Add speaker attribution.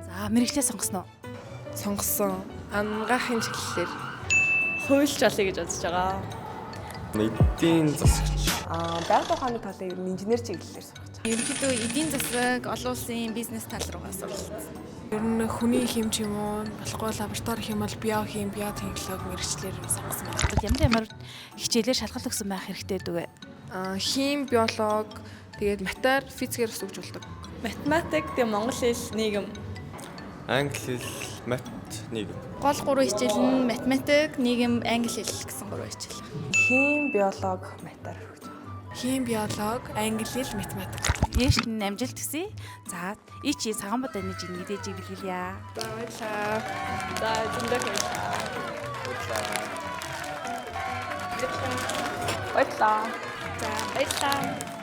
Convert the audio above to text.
Speaker 1: За, мэргэжлээ сонгосон уу?
Speaker 2: Сонгосон. Ангаахын чиглэлээр.
Speaker 3: Хуульч олъё гэж бодож байгаа.
Speaker 4: Эдийн засагч.
Speaker 2: Байгаль ухааны талын ер нь инженер чиглэлээр сурах гэж.
Speaker 5: Ерөнхийдөө эдийн засаг, олон улсын бизнес тал руугаа суралцсан.
Speaker 6: Ер нь хүний хим ч юм уу, болохгүй лаборатори хим бол биохим, биотехнологи мэргэжлээр сонгосон байна.
Speaker 1: Ямар ямар хичээлээр шалгалт өгсөн байх хэрэгтэй гэдэг вэ?
Speaker 2: Хим, биолог, тэгээд матер, физикээр бас өгч болдог.
Speaker 3: Математик, тэгээ монгол хэл, нийгэм.
Speaker 4: Англи хэл, мат, нийгэм.
Speaker 5: Гол гурван хичээл нь математик, нийгэм, англи хэл гэсэн гурван хичээл.
Speaker 2: Хим, биолог, матер өгч.
Speaker 6: Хим, биолог, англи хэл, математик.
Speaker 1: Ээшт нь амжилт хүсье. За, ичи цагаан бодой нэг нэгдэж бэлгэлье.
Speaker 2: За, баярлалаа.
Speaker 3: За, зөндөө баярлалаа.
Speaker 2: Баярлалаа.
Speaker 5: За, баярлалаа.